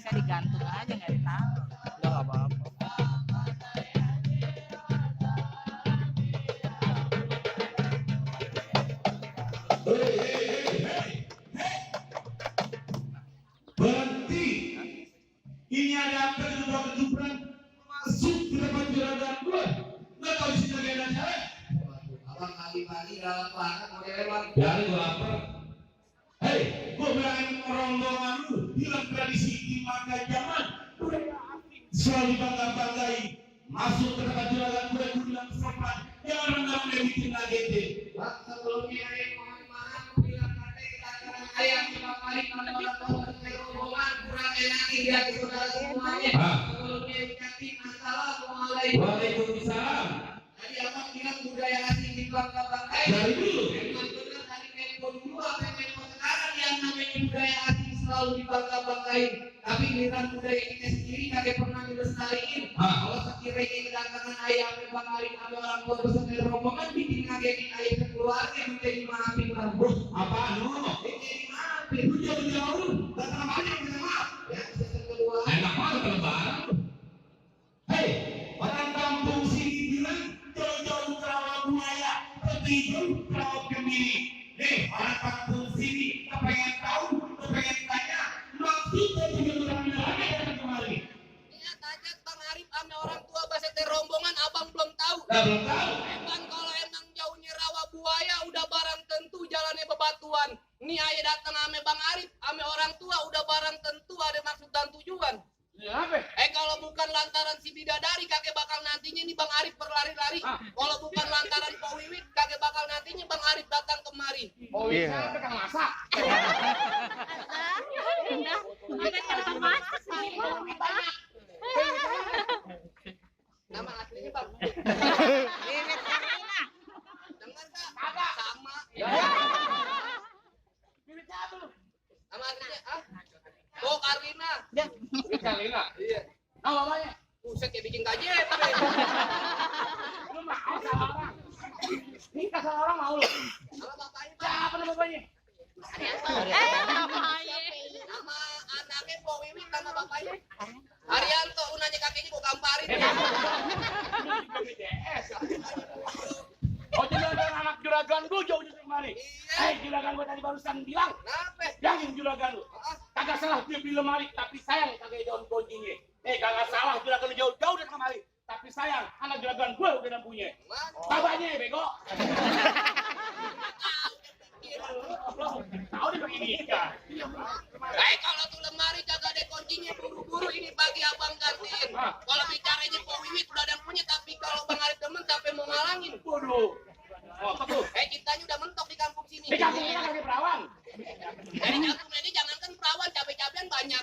bisa digantung aja nggak ditaruh. Udah nggak apa-apa. Berhenti. Ini ada apa kedua kejubraan masuk ke depan juragan gue. Nggak tahu isi bagian saya. Abang pagi-pagi dalam banget mau lewat. Dari gue lapar. Hei, gue bilangin rombongan lu hilang tradisi di masa zaman. Selalu bangga-banggai. Masuk ke depan juragan gue bilang sopan. Jangan rendah-rendah bikin ngagetin. Bang, sebelumnya yang mana bilang ada kedatangan ayam cuma kali mana orang rombongan kurang enak dia ke saudara semuanya. Sebelumnya ucapin assalamualaikum. Waalaikumsalam. Tadi abang bilang budaya asing di bangga-banggai. Dari dulu. Memang benar tadi Menko dulu apa Menko sekarang yang namanya budaya asing selalu dibangga-banggain. Tapi giliran budaya kita sendiri kagak pernah dilestariin. Kalau sekiranya kedatangan ayam Bang Arif ada orang tua beserta rombongan bikin ngagetin ayam keluarga menjadi maafin bang. Apaan lu? Jadi maafin. Lu jauh-jauh. Datang apa aja minta maaf. Ya, yang kedua. Enak banget lebaran. Hei, orang kampung sini bilang jauh-jauh ke Rawabuaya, pergi jauh ke Rawakemiri. Nih, orang kampung sini kepengen tahu, kepengen tanya, maksudnya tujuan lagi datang kemari. Iya, tajat Bang Arif sama orang tua beserta rombongan abang belum tahu. Nah, belum tahu. Emang kalau emang jauhnya Rawabuaya udah barang tentu jalannya bebatuan. Nih ayah datang ame Bang Arif, ame orang tua udah barang tentu ada maksud dan tujuan. Ya apa? Kalau bukan lantaran si bidadari kakek bakal nantinya nih Bang Arif berlari-lari. Kalau bukan lantaran Pak Wiwit kakek bakal nantinya Bang Arif datang kemari. Oh iya. Siapa kang masak? Nama aslinya Bang. Wiwit Karina. Dengar gak? Kagak. Sama. Wiwit siapa lu? Nama aslinya Bo Karlina. Wiwit Karina. Iya. Nama bapaknya? Buset kayak bikin kajet. Lu mau salah orang? Nikah sama orang mau lu? Nama bapaknya Bang. Siapa nama bapaknya? Nama anaknya Po Wiwit sama bapaknya. Arianto, nanya kakeknya gua gamparin. BDS. Oh jadi anak juragan gua jauh-jauh kemari. Juragan gua tadi barusan bilang. Kenapa? Yakin juragan lu? Kagak salah dia beli lemari, tapi sayang kagak daun kuncinya. Kagak salah juragan lu jauh-jauh dari kemari, tapi sayang anak juragan gue udah yang punya. Bapaknya bego. Tahu dia begini kan? Kalau tuh lemari kagak ada kuncinya buru-buru ini pagi abang gantiin. Kalau bicaranya Po Wiwit udah ada yang punya, tapi kalau Bang Arif demen sampai mau ngalangin. Waduh. Oh, apa tuh? Cintanya udah mentok di kampung sini. Di kampung ini kan perawan. Dari kampung ini jangankan perawan, cabai-cabean banyak.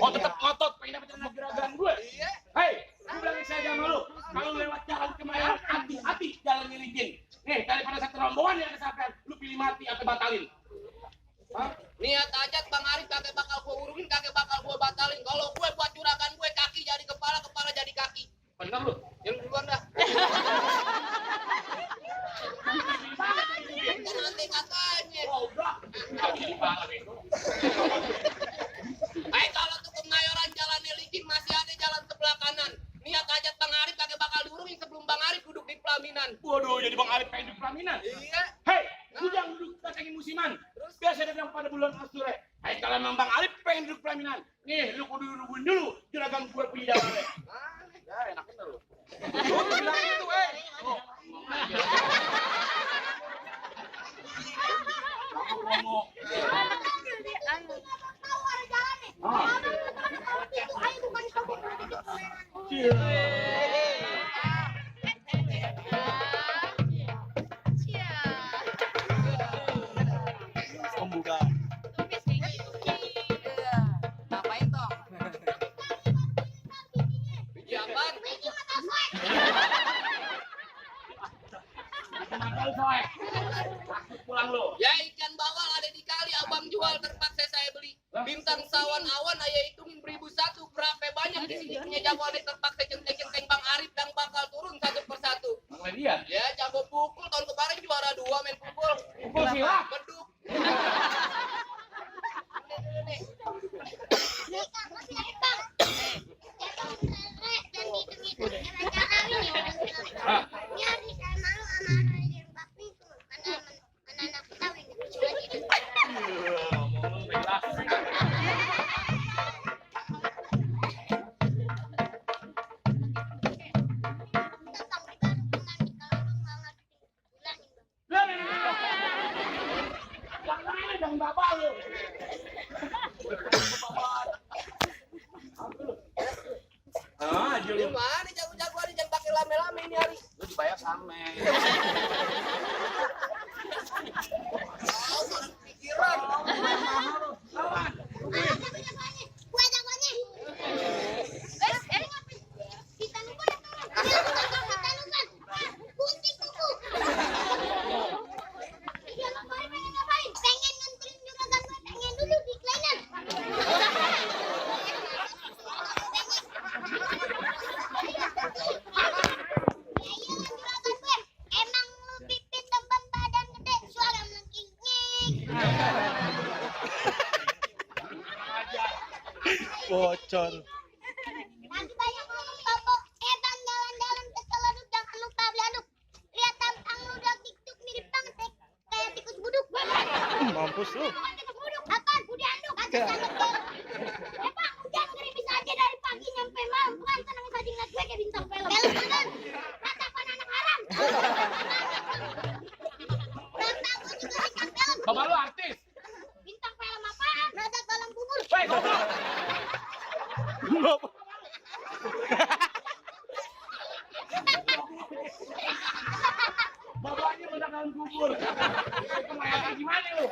Oh tetap ngotot pengen dapetin anak juragan gue. Iya. Hei, gue bilangin saja sama lu, kalau lewat jalan Kemayoran hati-hati jalan licin. Nih daripada satu rombongan yang kesampaian, lu pilih mati atau batalin. Niat ajat Bang Arif kagak bakal gua urungin, kagak bakal gua batalin. Kalau gue buat juragan gue kaki jadi kepala, kepala jadi kaki. Bener lu? Yang duluan dah. Kan nanti kakaknya. Oh udah. Kaki kepala bego. Kalau tuh Kemayoran jalannya licin masih ada jalan sebelah kanan. Niat ajat Bang Arif kagak bakal diurungin sebelum Bang Arif duduk di pelaminan. Waduh, jadi Bang Arif pengen di pelaminan. Iya. Hei, lu jangan duduk datangin musiman. Terus biasa datang pada bulan Asure. Kalau memang Bang Arif pengen duduk pelaminan, nih lu kudu nungguin dulu juragan gue punya jalannya. Ya enak bener lu. Lu bilang itu, ngomong. Pembukaan. Ngapain toh? Biji apaan? Makan soek. Pulang lu. Ya ikan bawal ada di kali abang jual terpaksa saya beli. Bintang sawan awan ayah hitungin 1001 berapa banyak di sini punya jago ada terpaksa centeng-centeng Bang Arif yang bakal turun satu persatu. Bang Ledian. Ya jago pukul tahun kemarin juara 2 main pukul. Pukul silat. Beduk. yang bapak lu. Ah, jadi Gimana jago-jagoan jangan pakai lame-lame ini hari. lu dibayar sama. Pikiran. Bocor. Nanti banyak ngomong Bobo, bang jalan-jalan ke Celeduk jangan lupa beli aduk. Lihat tampang lu udah tiktuk mirip banget kayak tikus buduk. Mampus lu. Bukan tikus buduk, apaan? Budi anduk, kagak sangat bel. Bang, hujan gerimis aja dari pagi nyampe malam. Bukan tenang saja ngeliat gue kayak bintang film. Film kan? Katakan anak haram. Bapak gue juga bintang film. Bapak lu artis. Bintang film apaan? Nada dalam kubur. Woi, goblok. Bapaknya mendakan kubur. Itu mayatnya gimana lu?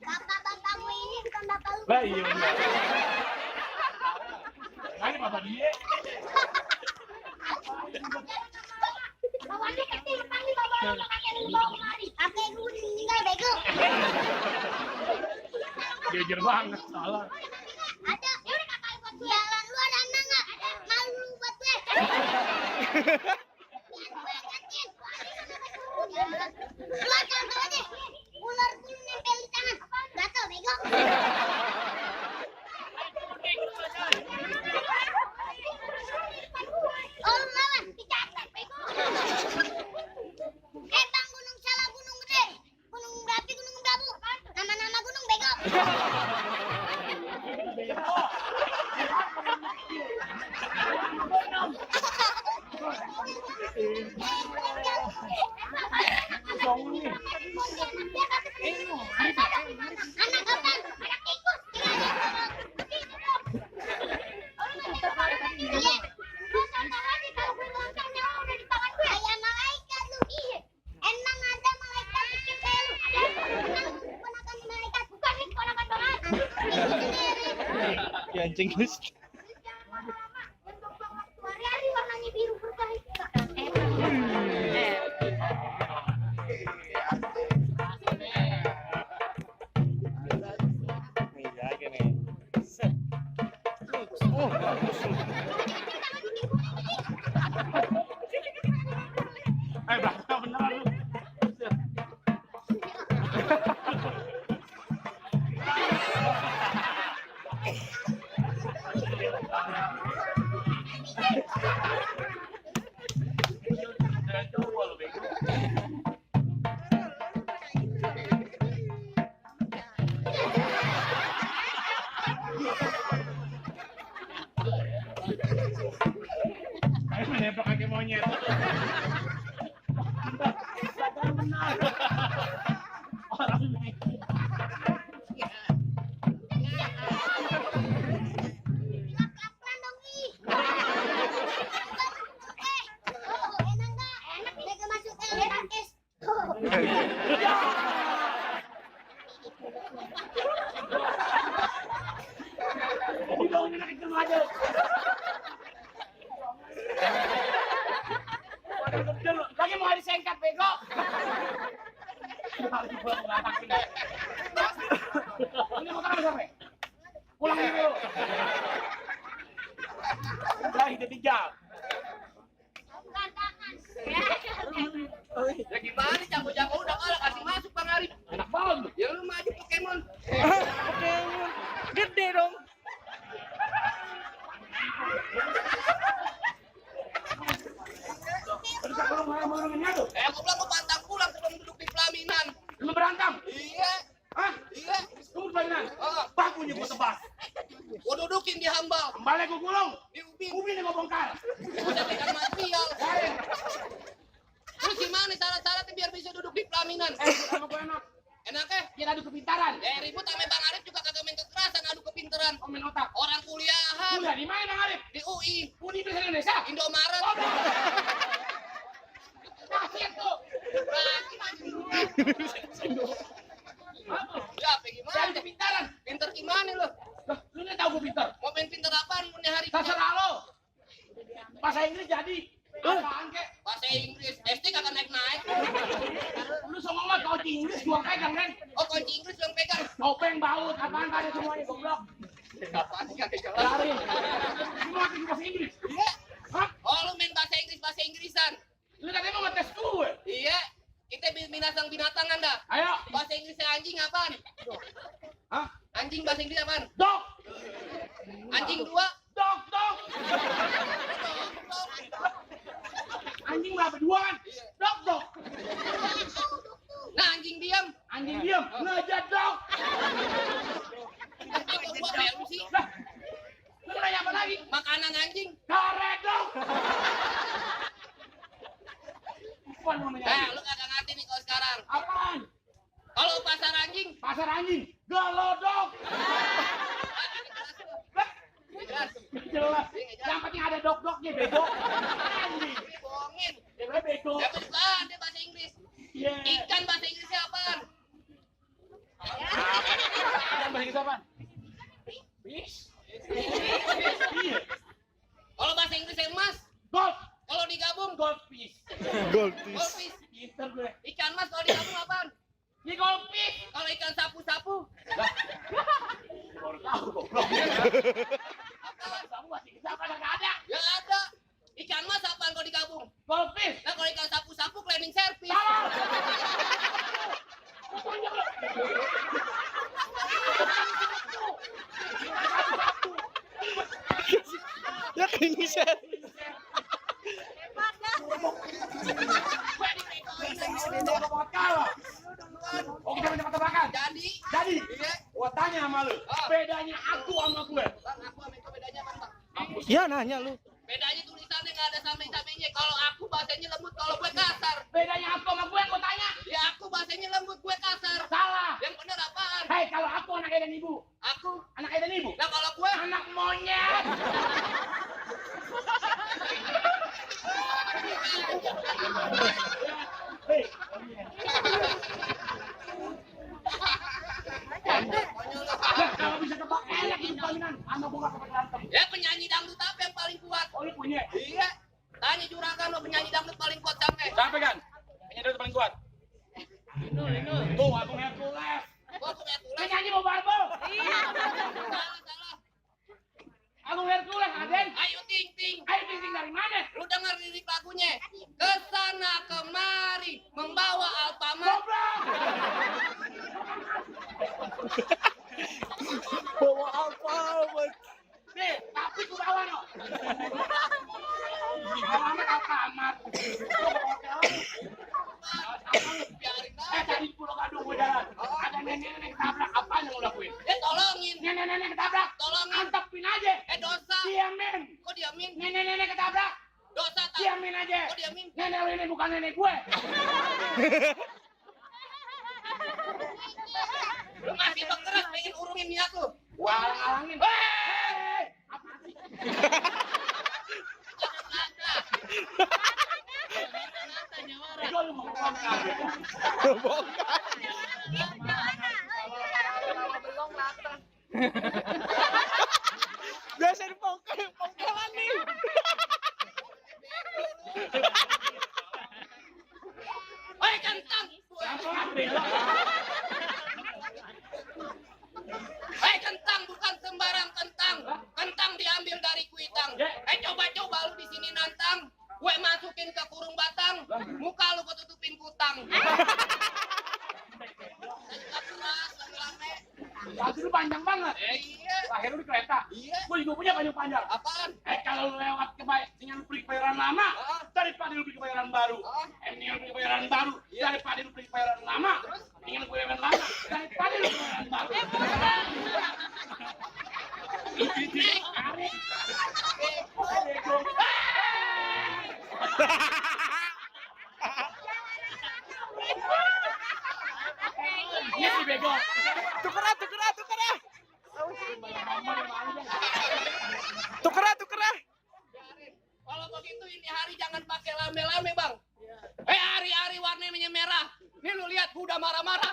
Bapak-bapakmu ini bukan bapak lu. Lah iya benar. Ini bapak dia. Bawanya kecil panggil bapak lu kakek lu bawa kemari. Kakek lu meninggal bego. Jujur banget salah. Ada, ya udah kakak buat gue. Jalan lu ada anak nggak? Ada. Malu lu buat gue. Lu jangan aja. Ular bulu nempel di tangan. Gatel bego. Oh lu lawan, dicatat bego. Bang gunung salah gunung gede. Gunung berapi gunung berabu. Nama-nama gunung bego. Anak apa? Anak tikus. Iya. Gua contoh aja kalau gue ngangkat nyawa udah di tangan gue. Kayak malaikat lu. Iya. Emang ada malaikat kecil kayak lu? Ada. Ponakan malaikat. Bukan nih ponakan banget. Ya anjing Gus. Hari-hari warnanya biru berkah. Iya gini. Set. Oh, mampus lu. Belakang beneran lu. Ayo menembak kaki monyet. Benar. Orang ini. Lap-lapan dong ih. Oh, enak nggak? Enak nih gak masuk LRS. Di bawahnya anak kecil aja. Lagi mau disengkat bego. Ini motor apa sampai? Pulang dulu. Udah itu dijal. Berantakan. Ya gimana jago-jago udah kalah kasih masuk Bang Arif. Enak banget. Ya lu maju Pokemon. Pokemon. Gede dong. Tadi tak belum marah-marahnya tuh. Aku bilang gua pantang pulang sebelum duduk di pelaminan. Lu berantem? Iya. Hah? Iya. Kamu pelaminan? Oh, Bakunya gua tebas. gua dudukin di hambal. Kembali gua gulung. Di ubin. Ubin gua bongkar. Gua jadikan material. Terus gimana cara-cara biar bisa duduk di pelaminan? Sama gua enak. Enaknya Biar adu kepintaran. ribut sama Bang Arif juga kagak main kekerasan, adu kepintaran. Komen otak. Orang kuliahan Udah di mana Bang Arif? di UI, Universitas Indonesia. Indomaret. Kasian tuh. Ya, apa gimana? Adu kepintaran. Pinter gimana lo? Lah, lu nggak tahu gue pintar. Mau main pinter apaan punya hari kerja? Terserah lo. Bahasa Inggris jadi. Apaan kek? Bahasa Inggris, SD kagak naik-naik. Lu semua mah kunci Inggris gua pegang kan. Oh, kunci Inggris yang pegang. Topeng baut apaan ada semuanya goblok. Apaan sih kagak jelas? Larin. Semua tinggi bahasa Inggris. Iya. Hah? Oh, lu main bahasa Inggrisan. Lu katanya mau ngetes gue. Iya. Kita binatang Anda. Ayo. Bahasa Inggrisnya anjing apaan? Hah? Anjing bahasa Inggris apaan? Dok. Anjing 2. Dok, dok. Anjing berapa dua kan? Dok, dok. Nah, anjing diam. Anjing diam. Ngejat dok. Anjing kok gua belum sih? Lah. Lu nanya apa lagi? Makanan anjing. Karet dok. Apaan namanya? Lu kagak ngerti nih kalau sekarang. Apaan? Kalau pasar anjing, Pasar anjing. Gelodok. Lah. jelas. Jelas. Yang penting ada dok-doknya bego. Anjing. Bohongin. Dia bilang bego. Ya terus ada bahasa Inggris. Iya. Ikan bahasa Inggrisnya apaan? Yang bahasa Inggris apaan? Fish. Iya. Kalau bahasa Inggrisnya emas, Gold. kalau digabung Goldfish. Goldfish. goldfish. Pinter gue. Ikan mas kalau digabung apaan? Ini goldfish. Kalau ikan sapu-sapu, Baru tahu goblok. apaan? Kamu masih bisa apa nggak ada? Ya ada. Ikan mas apaan kalau digabung? Goldfish. Nah kalau ikan sapu-sapu cleaning service. Salah. Tunjuk lu. Ya ini saya. Oh, kita minta tebakan. Jadi, Jadi, iya. gua tanya sama lu, bedanya aku sama gue. Bang, aku sama itu bedanya apa, Bang? Ya nanya lu. Bedanya tulisannya nggak ada sampai-sampainya. Kalau aku bahasanya lembut, kalau gue kasar. Bedanya aku sama gue, gua tanya. Ya aku bahasanya lembut, gue kasar. Salah. Yang bener apaan? Hei, kalau aku anak ayah dan ibu. Aku. Anak ayah dan ibu. Nah kalau gue, Anak monyet. Hei. Lah, kalau bisa tebak enak ini permainan. Sama gua nggak pernah berantem. ya penyanyi dangdut apa yang paling kuat? Oh, ini punya. Iya. Tanya juragan lo penyanyi dangdut paling kuat sampai. Sampai kan? Ini dulu paling kuat. Tuh, Agung Hercules. Gua aku lihat tulis. Penyanyi mau barbel. Salah. Agung Hercules, Aden. Ayo ting ting. Ayo ting dari mana? Lu denger lirik lagunya. Kesana kemari membawa Alfamart. Goblok. Bawa apa? Nih, tapi ku bawa no. Alamat Alfamart. Biarin Tadi di Pulau Gadung gue jalan. Ada nenek-nenek ketabrak. Apa yang lo lakuin? tolongin. Nenek-nenek ketabrak. Tolongin. Antepin aja. Dosa. Diamin. Kok diamin? Nenek-nenek ketabrak. Dosa tak. Diamin aja. Kok diamin? Nenek lo ini bukan nenek gue. Lu masih berkeras pengen urungin niat lu. Gua halang-halangin. Hei! Apa sih? Ego lu mau bongkar. Biasa dipongkalan nih. Hei kentang. Apa belok? Hei kentang bukan sembarang kentang. Kentang diambil dari kuitang. Coba lu di sini nantang. Gue masukin ke kurung batang. Muka lu gue tutupin kutang. Lagu lu panjang banget. Iya. Lahir lu di kereta. Iya. Gue juga punya panjang-panjang. Apaan? Kalau lu lewat dengan beli kebayaran lama, daripada lu beli kebayaran baru. Mendingan lu beli kebayaran baru, daripada lu beli kebayaran lama. Mendingan lu beli kebayaran lama, daripada lu beli kebayaran baru. Ini si bego. Tukar. Tukar. Kalau begitu ini hari jangan pakai lame-lame bang. Hari-hari warnanya merah. Nih lu lihat gua udah marah-marah.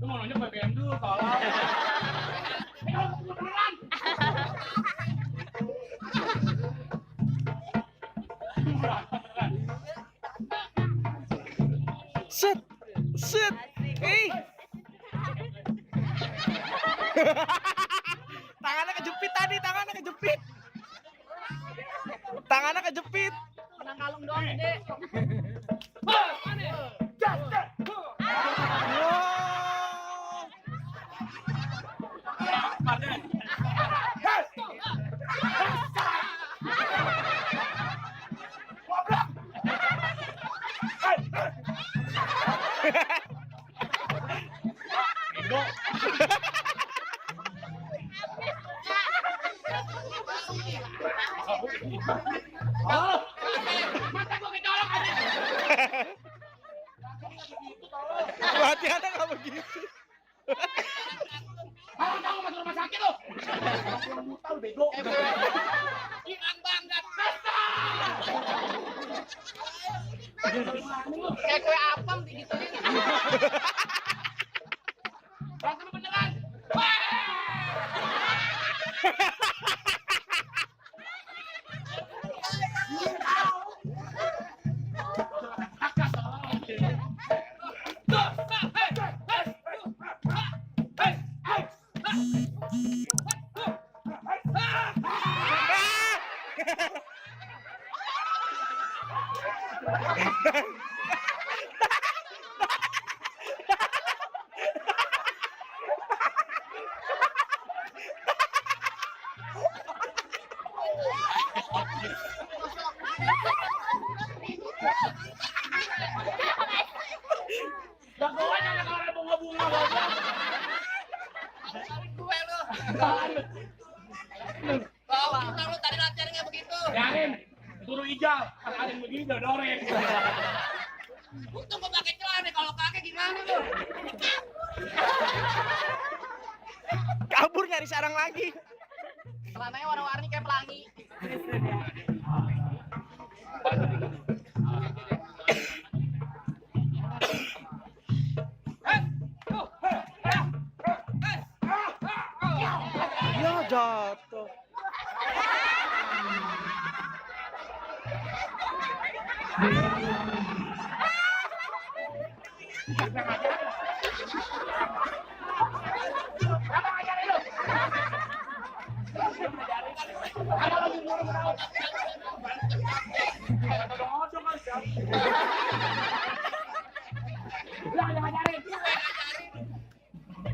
Lu mau nanya BBM dulu, tolong. Beneran. Set. Tangannya kejepit tadi, tangannya kejepit. Menang kalung doang, Dek. Mata gua kecolok aja. Latihannya nggak begitu. Tahu masuk rumah sakit lo. Tahu bego. Hilang banget. Kayak kue apam digituin. Berantem beneran. Jagoannya ada kalau ada bunga-bunga goblok. Gue lu. Bawa kita lu tadi latihan nggak begitu. Yakin, suruh ijal. Ada yang begini udah doreng. Untung gua pakai celana kalau pakai gimana lu? Kabur nyari sarang lagi. Celananya warna-warni kayak pelangi. Ya jatuh.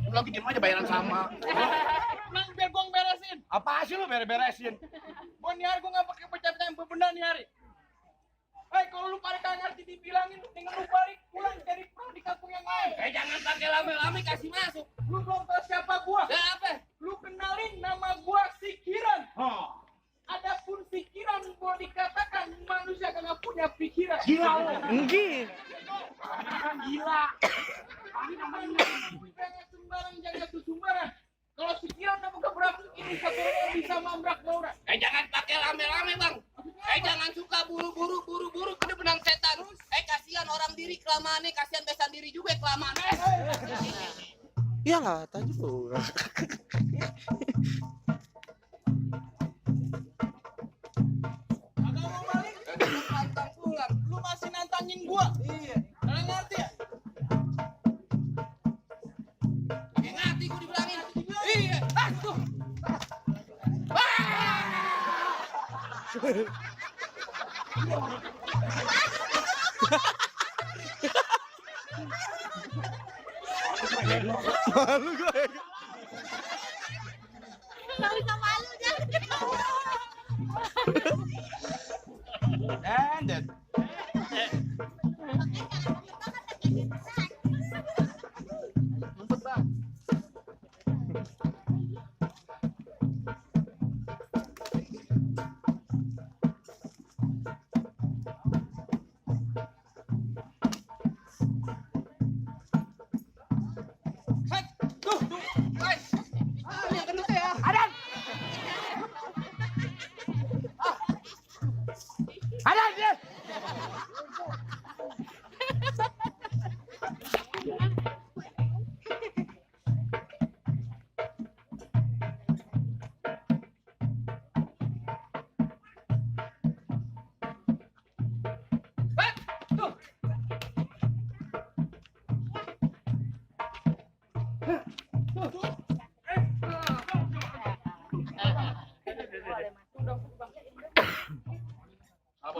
Lu lagi diem aja bayaran sama. Nang biar gua beresin. Apa sih lu beresin? Gua nih hari gua nggak pakai pecah-pecah yang berbenda nih hari. Kalau lu pada kagak ngerti dibilangin, dengan lu balik pulang dari pro di kampung yang lain. Jangan pakai lame-lame kasih masuk. Lu belum tahu siapa gua. Ya apa? Lu kenalin nama gua Sikiran. Oh, Adapun pikiran boleh dikatakan manusia kagak punya pikiran. gila lu. Enggih. Kan gila. Ini namanya Jangan sembarang jangan sembarang. Kalau pikiran udah buka berapa ini satu orang bisa mambrak orang. Jangan pakai lame-lame bang. Jangan suka buru-buru kena benang setan. Kasihan orang diri kelamaan kasihan besan diri juga kelamaan. Iyalah, tadi tuh. Agak mau balik, nantang pulang. Lu masih nantangin gua. Iya. Kalian ngerti ya? Ngerti gua dibilangin. Iya. Tuh. Malu gue. Nggak bisa malu jangan ketawa. Ended.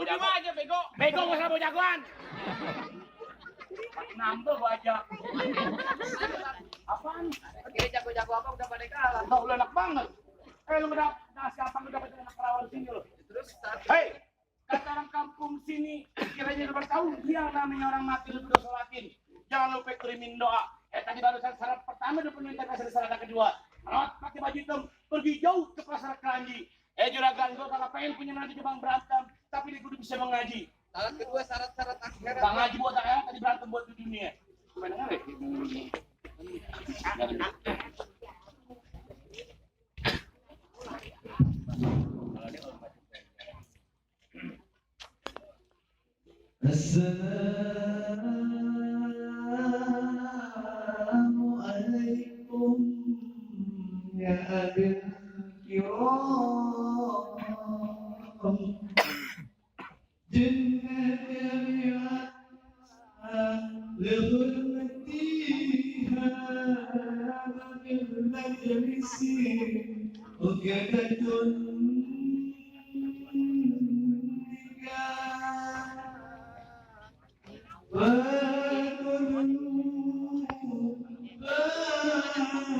Lu jago. diem aja bego. Bego gak usah bawa jagoan. Nambah gua aja. Apaan? Kira jago-jago apa udah pada kalah. Tau lu enak banget. Lu udah siapa lu dapat anak perawan sini lu? Terus Hei, kata orang kampung sini, kiranya lu tahu dia namanya orang mati lu udah sholatin. Jangan lupa kirimin doa. Tadi baru syarat pertama udah penuh kasih syarat kedua. Rawat pakai baju hitam, pergi jauh ke pasar Keranji. Juragan gua kagak pengen punya nanti cuma berantem, tapi dia kudu bisa mengaji. Syarat kedua syarat-syarat akhirat. Bang ngaji buat akhirat, tadi berantem buat di dunia. Gimana dengar ya? Assalamualaikum ya abil kiram jannah jami'at lihurmatiha bil majlisi uqadatun nikah